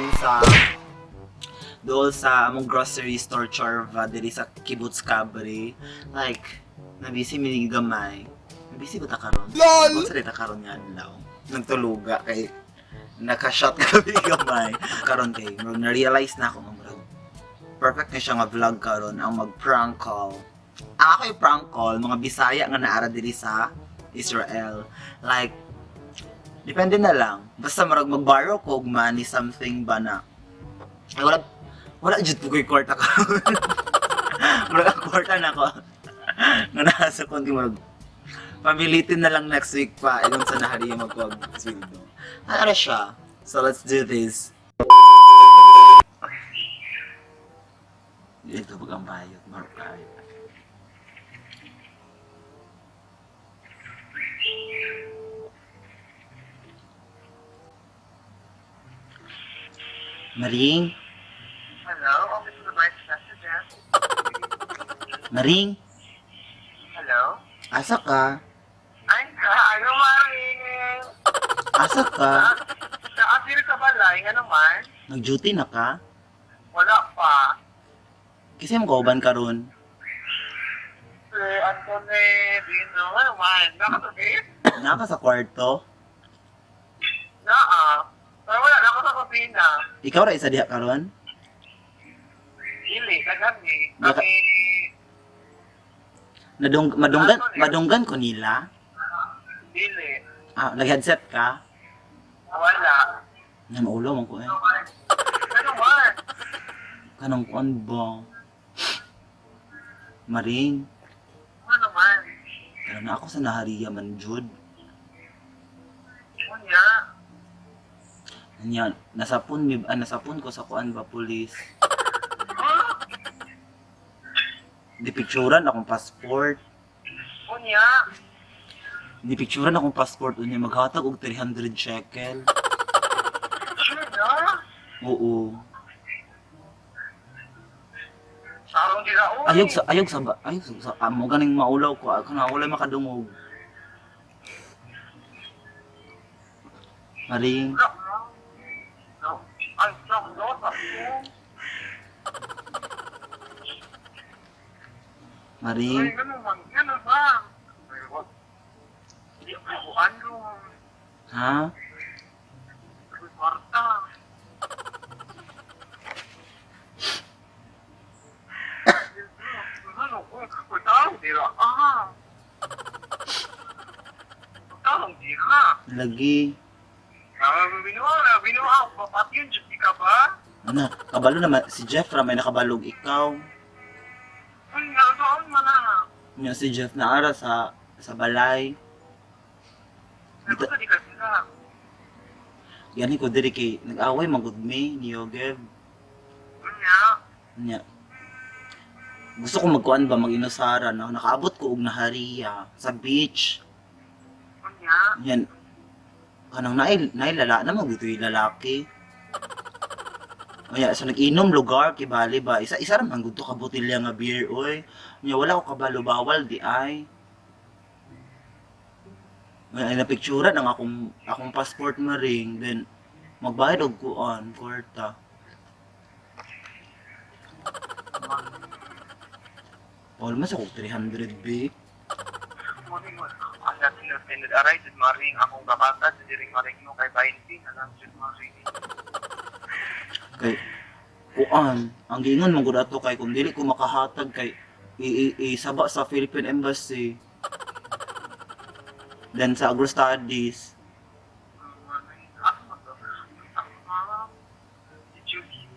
Karon sa dool sa among grocery store Chorva diri sa Kibbutz Cabri. Like, nabisi mi gamay. Nabisi ba ta karon? LOL! Unsa ta karon nga adlaw? Nagtuluga kay naka-shot kami gamay. Karon kay murag na-realize na ako nga murag perfect na siya nga vlog karon ang mag-prank call. Ang ako yung prank call, mga Bisaya nga naara diri sa Israel. Like, depende na lang. Basta murag mag-borrow ko og money something ba na. Ay, wala wala jud po ko'y kwarta karon. Murag ang kwarta na ko. Nga nasa konti murag pamilitin na lang next week pa ingon sa nahari yung magkuwag sweldo. Ano siya? So let's do this. Dito pag ang bayot, marok kayo. Maring, Hello, Office of the Vice President. Maring, Hello? asa ka? Ay, ka, ano maring? Asa ka? Sa asir ka balay, nga naman? Nag-duty na ka? Wala pa. Kasi mo kauban karon. Si Anthony Dino, nga naman? Nakatabi? Naa ka sa kwarto? Naa. Pero wala na ako sa kusina. Ikaw ra isa diha karon? Dili, kagami. Kami, Nadung madunggan madunggan ko nila. dili. Ah, nag-headset ka? Wala. Na maulo man ko eh. Ano man? Kanang kuan ba? Maring, Ano man? kanang na ako sa Nahariya man jud. Unya. Anya, nasapon mi ah, nasapon ko sa kuan ba pulis. Huh? Di picturean akong passport. Unya. Di picturean akong passport unya maghatag og 300 shekel. Sure na? Oo. Sarong dila, uy. Ayog sa amo ganing maulaw ko ako na walay makadungog. Maring, No. No. Ay, no, no, no. Maring, Ay, ganun man. Ganun ba? Ay, wag. Di ako, ano? ha? Kwarta. Ano ko? Tarong dira. Ah. Tarong dira. Lagi. Ah, binuha na, binuha. Papat yun, di ka ba? Ano, kabalo naman si Jeff ra may nakabalog ikaw. Ay, nasaan man na? Nya si Jeff na ara sa balay. Ay, basta di ka sila. Yani ko diri kay nag-away man gud mi ni Yogev. Unya. Nya. Gusto ko magkuan ba mag-inusara na nakaabot ko og Nahariya sa beach. Unya. Yan. Kanang nail nailala na mo gito yung lalaki. Kaya sa nag-inom lugar kay bali ba isa isa ra man gud to ka botelya nga beer oy. Nya wala ko kabalo bawal di ay. May ay napicturan ang akong akong passport ma ring then magbayad og kuan kwarta. All mas ako 300 b. Morning, ang natin aray, jud maring akong gabata, jud ring maring no kay 20 na lang jud maring. Kay kuan ang giingon man gud ato kay kung dili ko makahatag kay isaba sa Philippine Embassy then sa Agro Studies. Si Julie.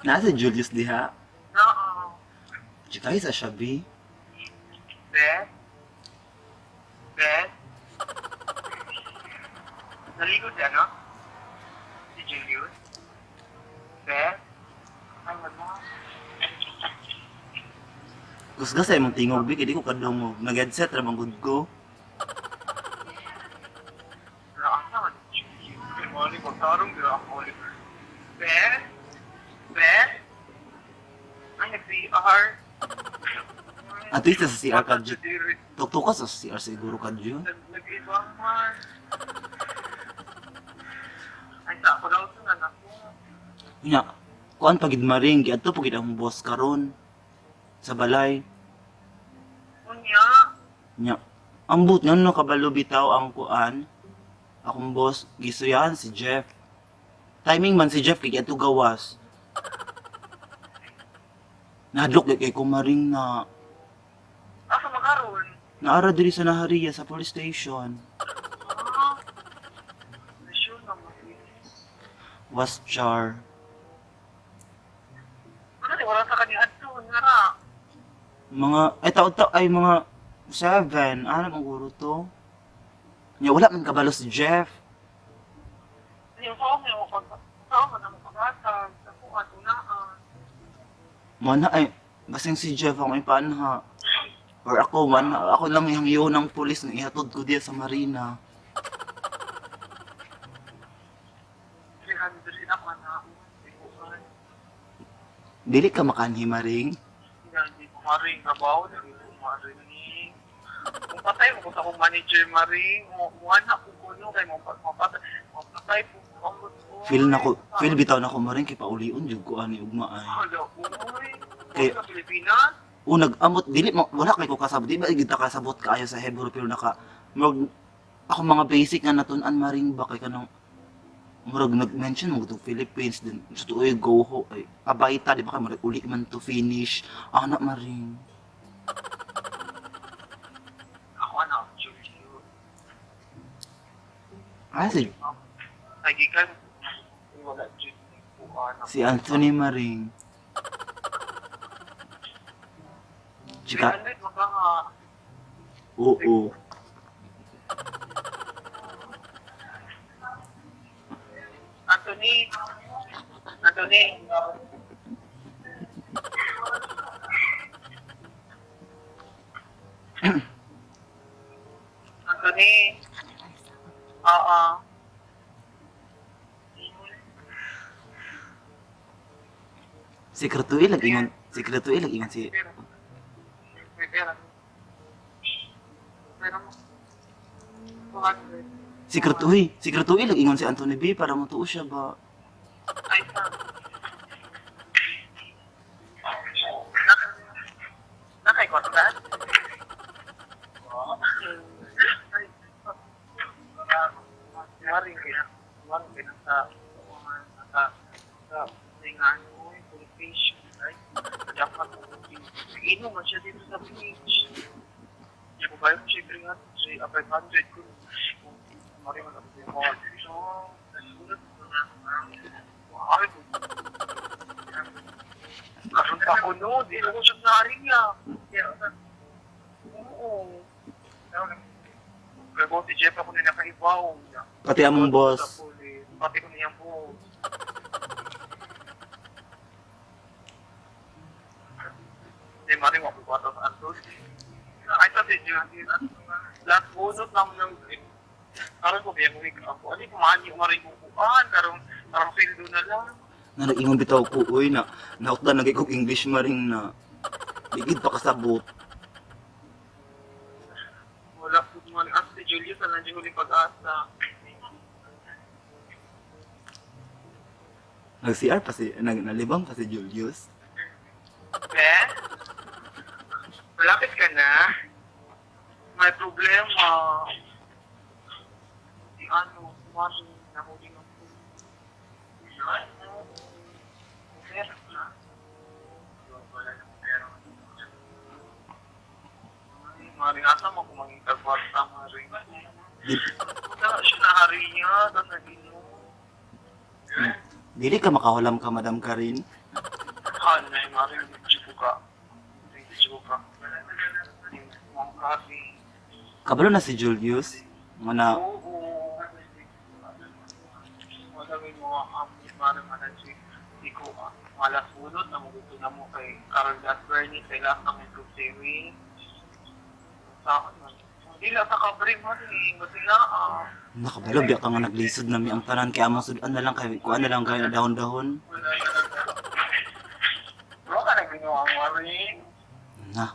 Na si Julius diha. Oo. Chikay sa siya bi. Beth? Beth? Naligo si ano? Si Julius? Beth? Ay, wala. Kusga sa imong tingog bi kay di ko kadungog, nag-headset ra man gud ko. Wala ka naman si Julius. Kay Molly, magtarong dira ako. Beth? Beth? Ay, nag-CR. At least sa CR ka jud. Tuktuka sa CR siguro ka jud. Nag-ibang man. Ay, Sa ako daw sa anak ko. Nya, kuan pagid maring giadto pagid ang boss karon sa balay. Unya, Nya, ambot nga no kabalo bitaw ang kuan. Akong boss gisuyahan si Jeff. Timing man si Jeff kay giadto gawas. Nahadlok gyud kay ko maring na asa makaron? naara diri sa Nahariya sa police station. Ah, sure naman. Was char. Ano di wala sa kanya adto nga ra. Mga ay tao tao ay mga 7. Ano ang guro to? Nya wala man kabalo si Jeff. Yung sa mo pag sa man ang paghatag sa kuan unaan. Mo na ay basing si Jeff ang ipanha. Or ako man, ako lang yung yun ng pulis nga ihatod ko diya sa marina. 300 ako na. Di ko man. Dili ka makanhi maring. Hindi ko maring trabaho, hindi ko maring. Kung patay mo ko akong manager maring, mo anak ko kuno kay mo mapatay, mapatay po ko ang Feel na ko, feel bitaw na ko maring kay paulion jud ko ani ugma ay. Hala, uy. Kay- Sa Pilipinas? O nag-amot dili ma, wala kay ko kasabot, di ba gid ta kasabot kaayo sa Hebrew pero naka murag ako mga basic nga natun-an maring ba kay kanang murag nag-mention mo to Philippines din sa tuoy go ho ay abayta di ba kay murag uli man to finish ana maring. Ako anak, Julio. Ah, si, Nagikan, wala Julio. Anak. si Anthony Maring. Chika, 300 magka oo. Anthony. Anthony. Anthony. Oo. Sekreto ilag ingon, sekreto ilag ingon si Pera. May pera. Pera mo. 200. Sekreto uy, sekreto ilag ingon si Anthony B para motuo siya ba. Ay, sa. Nakaikot ka? Maring kaya, maring kaya sa sa sa tingan ko yung fish, right? Dapat inom man siya dito sa beach. Di ko ba yung siya 300, 500 kung maring man ako sa mga. So, nasulat ko na. Ay, karon pa ko no, di ko siya nari niya. Oo. Pero si Jeff ako na nakaibaw. Pati among boss. Pati ko niyang boss. Hindi, mari mo ako sa Anton. Ay, sa si Jeff. Last bonus lang ng karon ko biyang week ako. Ano yung mani umaring kukuan? Karon, karong sweldo na lang. Na nag-ingon bitaw ko uy na nautdan na kog English maring na. Ligid pa kasabot. Wala po man. At si Julius, na nandiyan huling pag-asa. Nag CR pa si nag nalibang pa si Julius. Be? Malapit ka na? May problema. Si ano, kumari, nahuli ng Ano? Pera na. Wala ng pera. Ay, Mari, asa mo kung maging kagwarta, Mari? Di, Wala siya nahari niya, tapos nag-inom. dili ka makahulam ka Madam Karin. Hanay, Mari, hindi ko ka. Hindi ko ka. Mga kasi. Kabalo na si Julius. Nga na Oo. Wala may mga amit para manage. Hindi ko malas bunot na magusto na mo kay Carol Gasberni kay lahat ng group saving. Sa akin man. Hindi lang sa kabre man eh. Basta na ah. nakabalo biya ka nga naglisod nami ang tanan kay among sudan na lang kay kuan na lang kay na dahon-dahon. Wala na. Bro ka na ginawa mo rin. Na.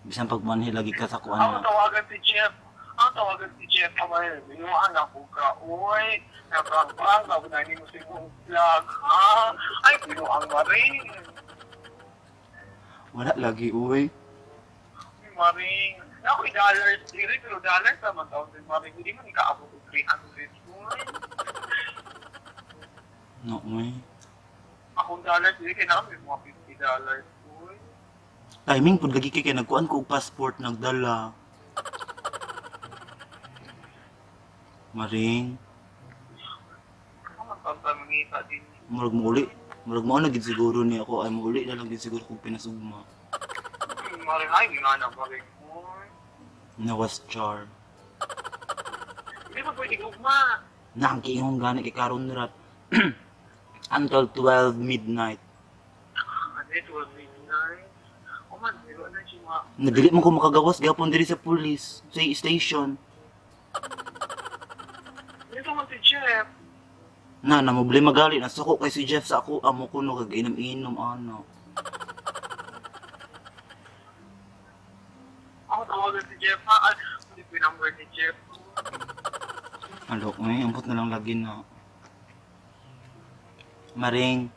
Bisan pagmanhi lagi ka sa kuan Ako na. tawagan si Jeff. Ah, Ang tawagan si Jeff Kamay, binuan ako ka, uy, naprang-prang, ako na mo sa imong vlog, ha? Ay, binuang maring. Wala lagi, uy. Uy, maring. Ako'y dollars, diri, pero dollars naman taon din, maring. Hindi man ikaabot og 300, uy. No, uy. Akong dollars, diri, kaya namin mga $50, uy. Timing pud lagi kay nagkuan ko og passport nagdala. Maring, Ako man taon tayo mangita din. murag muuli. Murag mao na gid siguro ni ako ay muuli na lang gid siguro kog pinasugma. Uy, maring, ay, nga na, maring, uy. Nawas char. Hindi pa pwede gugma. Na ang kiingon gani kay karon rat. Until 12 midnight. Ano, it was midnight. Oh man, pero ano siya mga Nadili man ko makagawas gapon diri sa police sa station. Dito man si Jeff. Na na problema gali nasuko kay si Jeff sa ako amo ko no kag inom-inom ano. Ako tawagan si Jeff ha. Ay, hindi ko yung number ni Jeff. Alo, ay ambot na lang lagi na. Maring,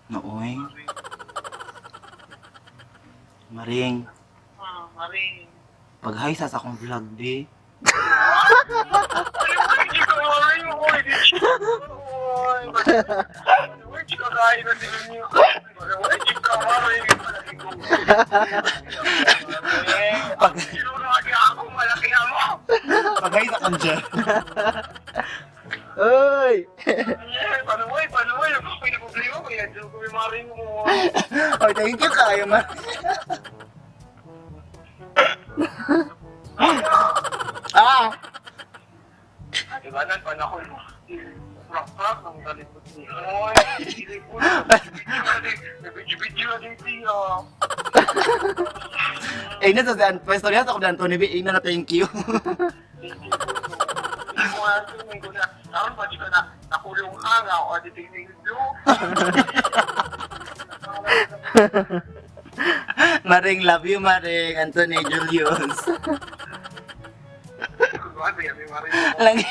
nooy. Maring, Ah, Maring. pag-hi sa akong vlog, di. Ay, hindi ko Maring. Uy, di siya. Uy, uy, chika kain na din niyo. Uy, chika Maring. Malaki ko. Pag Sinuragi ako, malaki mo. pag-hi sa akong Jeff. Oy! Ay, paano, uy, paano, uy. May na problema ko yan. Diyan ko yung Maring mo. Oy, thank you kayo, ma. Ah! Diba, nan pa na ko. Prak-prak, ang galit ko siya. Uy, hindi ko. Nabidyo-bidyo na din siya. Eh, nasa si Pwesto niya sa akong Anthony B. Ina na thank you. Hindi ko nga ko na, karon pa di ko na nakulong ka nga o di tingin do. Maring, love you, Maring. Anthony Julius. Maring. Lagi.